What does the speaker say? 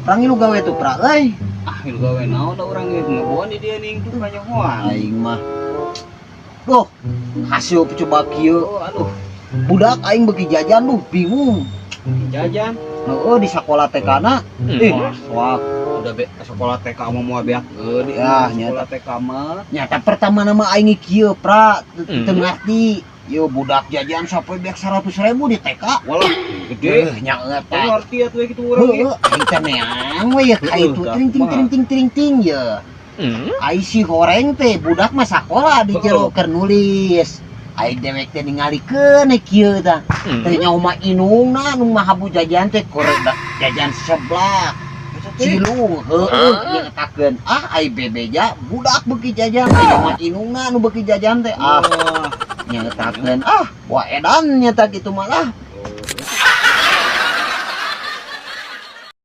Urang ngilu gawe tuh, Pra, euy. Ah, ngilu gawe naon da urang ge ngeboan di dieu ning tuh kanyahoan. Aing mah. Duh, hasil coba kieu. Oh, aduh, Budak aing beuki jajan, duh, bingung. Jajan. Heeh, di sekolah TK na. Ih, Wah, wah, udah be sekolah TK mah moal beak geude. Ya, sekolah TK mah. Nyata pertama nama aing kieu, Pra, teu ngarti. Yo budak jajan sampai beak 100 ribu di TK. Walah, gede. Eh, nya Teu eta. ngerti atuh kitu urang ge. Heeh, aing teh neang we ya ka itu Heeh, tring ting kumaha? Tring ting tring ting ya. Ai si horeng teh budak mah sakola di jero keur nulis. Ai dewek teh ningalikeun we kieu tah. Teh nyaho mah indungna nu mahabu jajan teh keur jajan seblak. Cilung, heueuh, nyetakeun. Ah, ai bebeja budak beuki jajan, ai mah indungna nu beuki jajan teh. Ah, Wah, nyetakeun. Ah, wah, edan nyata gitu malah.